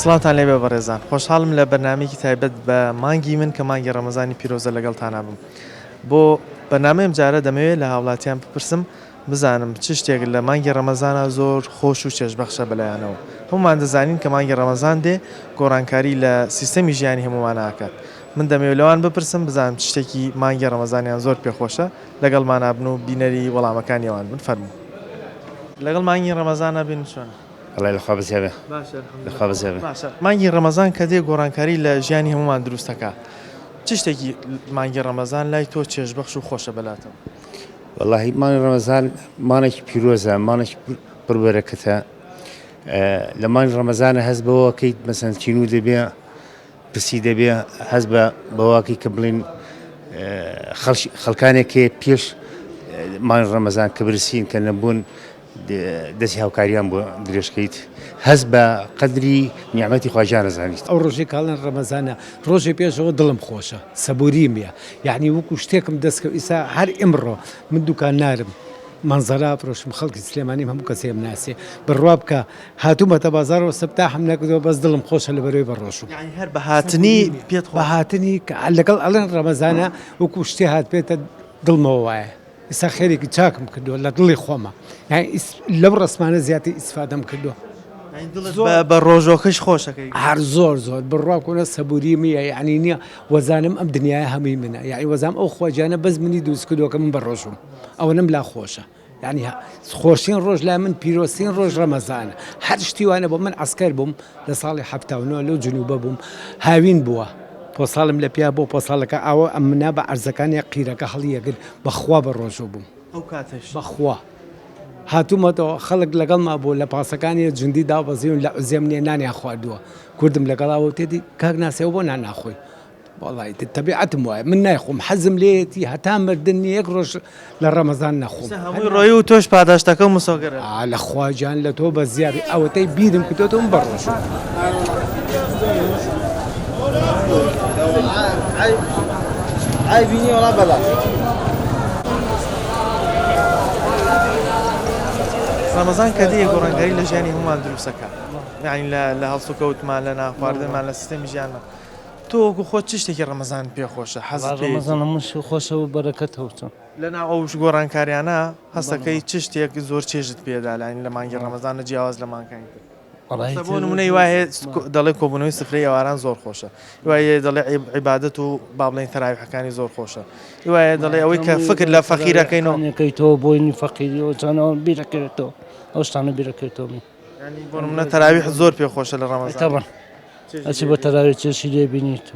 سڵاوتان لێبێ بەڕێزان خۆشحاڵم لە بەرنامەیەکی تایبەت بە مانگی من کە مانگی ڕەمەزانی پیرۆزە لەگەڵتانا بم بۆ بەرنامەی ئەمجارە دەمەوێت لە هاوڵاتیان بپرسم بزانم چ شتێک لە مانگی ڕەمەزانا زۆر خۆش و چێژبەخشە بەلایانەوە هەموومان دەزانین کە مانگی ڕەمەزان دێ گۆڕانکاری لە سیستەمی ژیانی هەموومانا ئەکات من دەمەوێت لەوان بپرسم بزانم چ شتێکی مانگی ڕەمەزانیان زۆر پێخۆشە لەگەڵمانا بن و بینەری وەڵامەکانی ئەوان بن فەرموو. لەگەڵ مانگی ڕەمەزانا بین چۆنە؟ وەڵای لەخوا بەزیابێ باشە الحمدللە لەخوا بەزیابێ. باشە مانگی ڕەمەزان کە دێ گۆڕانکاری لە ژیانی هەموومان دروست ئەکا چ شتێکی مانگی ڕەمەزان لای تۆ چێژبەخش و خۆشە بەلاتەوە؟ وەڵاهی مانگی ڕەمەزان مانگێکی پیرۆزە مانگێکی پڕ بەرەکەتە لە مانگی ڕەمەزانە هەست بەوە کەیت مەسەن تینوو دەبێ پرسی دەبێ هەست بە بەواکەی کە بڵین خەڵکانێک هەیە پێش مانگی ڕەمەزان کە برسین کە نەبوون دەستی هاوکاریان بۆ درێژکەیت هەست بە قەدری نیعمەتی خوا گیان ئەزانیت. ئەو ڕۆژەی کە ئەڵێن ڕەمەزانە ڕۆژێ پێشەوە دڵم خۆشە سەبوریم یە یەعنی وەکو شتێکم دەست کەوت ئیستا هەر ئیمڕۆ من دوکاندارم مەنزەرە ئەفرۆشم خەڵکی سلێمانیم هەموو کەسێ ئەمناسێ بڕوا بکە هاتوومەتە بازاڕەوە سەبتاحم نەکردووە بەس دڵم خۆشە لەبەرەوەی بەڕۆژووم. یەعنی هەر بە هاتنی پێت خۆشە؟ بە هاتنی لەگەڵ ئەڵێن ڕەمەزانە وەکو شتێ هاتبێتە دڵمەوە وایە. ئیستا خێرێکی چاکم کردووە لە دڵی خۆمە یانی لەو ڕەسمانە زیاتر ئیسفادەم کردووە بە ڕۆژۆکەش خۆشەکەی هەر زۆر زۆر بڕوا کۆنە سەبوری میە یعنی نییە وەزانم ئەم دنیای هەمووی منە یعنی وەزام ئەو خۆجانە بەس منی دروست کردووە کە من بە ڕۆژوم ئەوەنم لا خۆشە یعنی خۆشترین ڕۆژ لای من پیرۆزترین ڕۆژ ڕەمەزانە هەر شتی وانە بۆ من عسکەر بووم لە ساڵی 79 لەو جنوبە بووم هاوین بووە پۆساڵم لە پیا بۆ پۆساڵەکە ئاوە ئەمنا بە عەرزەکانی قیرەکە هەڵیەگر بەخوا بە ڕۆژوو بووم ئەو کاتەش بەخوا هاتوومەتەوە خەڵک لەگەڵما بوو لە پاسەکانی جوندی دابەزیون لە عوزێم نیە نانیان خواردووە کوردم لەگەڵا وتێتی کاک ناسێ بۆ نان ناخۆی وەڵا ئیتر تەبیعەتم وایە من نایخۆم حەزم لێیەتی هەتا مردن نیە یەک ڕۆژ لە ڕەمەزان نەخۆم. ئێستا هەمووی ڕۆیی و تۆش پاداشتەکە مسۆگەرە. ئا لە خوا گیان لە تۆ بە زیابی ئەوەتەی بیرم کردۆتەوە من بەڕۆژووم. ڕەمەزان کە دێ گۆڕانکاری لە ژیانی هەموومان دروست ئەکا یانی لە هەڵسوکەوتمان لە نانخواردنمان لە سیستەمی ژیانمان تۆ وەکو خۆت چ شتێکی ڕەمەزانت پێ خۆشە حەزت وەڵا پێیەتی؟ ڕەمەزان هەموو شتێ خۆشە و بەرەکەتە و چۆن. لەناو ئەو گۆڕانکاریانە هەستەکەی چ شتێک زۆر چێژت پێدا لاین لە مانگی ڕەمەزانە جیاواز لە مانگەکانی تر؟ وەڵا ئێستا بۆ ئیتر نمونە ی وایە دەڵێ کۆبوونەوەی سفرەی ئێواران زۆر خۆشە ی وایە دەڵێ عیبادەت و با بڵێین تەراویحەکانی زۆر خۆشە ی وایە دەڵێ ئەوەی کە فکر لە فەقیرەکەینەوە. تەراویحەکانی بۆینی فەقیری و چۆن ئەوە بیرەکەوێتەوە ئەو شتانە بیرەکەوێتەوە من. یانی بۆ نمونە تەراویح زۆر پێ خۆشە لە ڕەمەزان. تەبعەن ئەچی بۆ تەراویح چێژی لێ بینیت.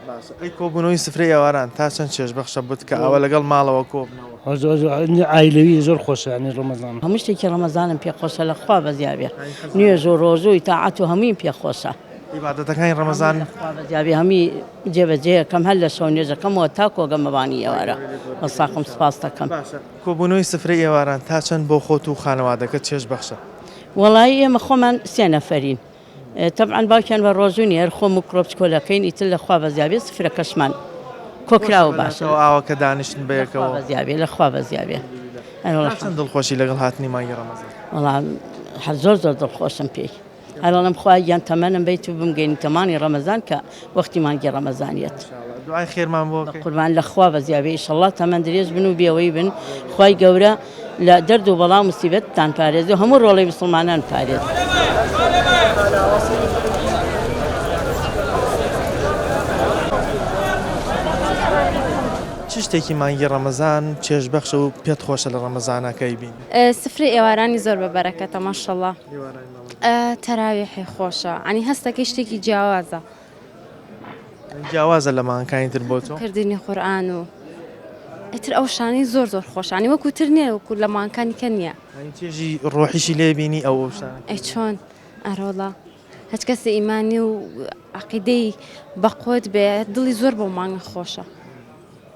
باشە ئەی کۆبوونەوەی سفرەی ئێواران تا چەند چێژ بەخشە بت کە ئاوا لەگەڵ ماڵەوە کۆ بنەوە؟ عایلەوی زۆر خۆشە یانی ڕەمەزان. هەموو شتێکی ڕەمەزانم پێ خۆشە لە خوا بەزیابێ نوێژ و ڕۆژوو ئیتاعەت و هەموویم پێ خۆشە. عیبادەتەکانی ڕەمەزان. لە خوا بەزیابێ هەمووی جێبەجێ ئەکەم هەر لە شەو نوێژەکەمەوە تا کۆگەمە بانی ئێوارە وەساقم سوپاستەکەم. باشە کۆبوونەوەی سفرەی ئێواران تا چەند بۆ خۆت و خانەوادەکەت چێژ بەخشە؟ وەڵایی ئێمە خۆمان سێ نەفەرین تەبعەن باوکیان بە ڕۆژوو نیە هەر خۆم و کوڕە بچکۆلەکەین ئیتر لە خوا بەزیابێ سفرەکەشمان کۆکراوە باشە ئەو ئاوە کە دانیشتن لە خوا بەیەکەوە بەزیابێ لە خوا بەزیابێ ئەرەوەڵا تا چەند دڵخۆشی لەگەڵ هاتنی مانگی ڕەمەزان؟ وەڵا هەر زۆر زۆر دڵخۆشم پێی. ئەرەڵم خوایە گیان تەمەنم بیت و بمگەینیتە مانگی ڕەمەزان کە وەختی مانگی ڕەمەزانیەت. دوعای خێرمان بۆ بکەی. بەقوربان لە خوا بەزیابێ ئیشەڵا تەمەن درێژ بن و بێوەی بن خوای گەورە لە دەرد و بەڵا و موسیبەتتان پارێزێ و هەموو ڕۆڵەی موسڵمانان پارێزێ. چ شتێکی مانگی ڕەمەزان چێژبەخشە و پێت خۆشە لە ڕەمەزانا کە ئەیبینی؟ سفرەی ئێوارانی زۆر بە بەرەکەتە ماشەڵا. تەراویحی خۆشە عنی هەستەکەی شتێکی جیاوازە. جیاوازە لە مانگەکانی تر بۆ تۆ؟ کردنی قورئان و ئیتر ئەو شانەی زۆر زۆر خۆشە عنی وەکو تر نییە وەکو لە مانگەکانی کە نییە. عنی چێژی ڕۆحیشی لێ بینی ئەو ئەو شتانە. ئەی چۆن ئەرەوەڵا هەچ کەسێ ئیمانی و عەقیدەی بەقوەت بێ دڵی زۆر بەو مانگە خۆشە.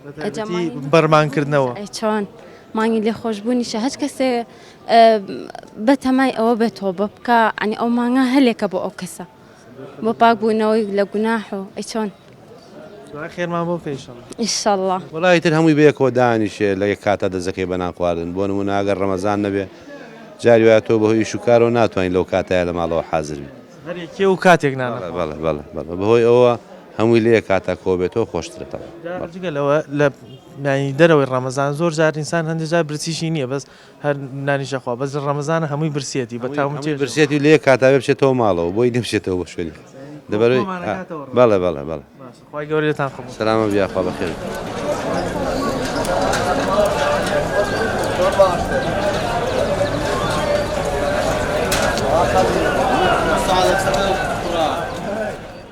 بەتایبەتی بەرمانکردنەوە. ئەی چۆن مانگی لێخۆشبوونیشە هەچ کەسێ بەتەمای ئەوە بێت تۆبە بکا عنی ئەو مانگە هەلێکە بۆ ئەو کەسە بۆ پاکبوونەوەی لە گوناح و ئەی چۆن دوعای خێرمان بۆ بکە ئیشەڵا. ئیشەڵا. وەڵا ئیتر هەمووی بەیەکەوە دانیشێ لە یەک کاتا دەست دەکەی بە نان خواردن بۆ نموونە ئەگەر ڕەمەزان نەبێ جاری وایە تۆ بەهۆی ئیش و کارەوە ناتوانی لەو کاتەیا لە ماڵەوە حازر بی. هەر یەکێ و کاتێک نان بەڵێ بەڵێ بەڵێ بەڵێ بەهۆی ئەوە هەمووی لە یەک کاتا کۆ بێتەوە خۆشترە تەواو. جا جگە لەوە لە یانی دەرەوەی ڕەمەزان زۆر جار ئینسان هەندێک جار برسیشی نییە بەس هەر نانیش ئەخوا بەس لە ڕەمەزانە هەمووی برسیەتی بە تاوم هەمووی برسیەتی و لە یەک کاتا بێ بچێتەوە ماڵەوە بۆی نەبچێتەوە بۆ شوێنی دەبەرەوەی بەڵێ بەڵێ بەڵێ. باشە خوای گەورە لێتان قبوڵ. سەلامەت بی یاخوا بەخێر بێی.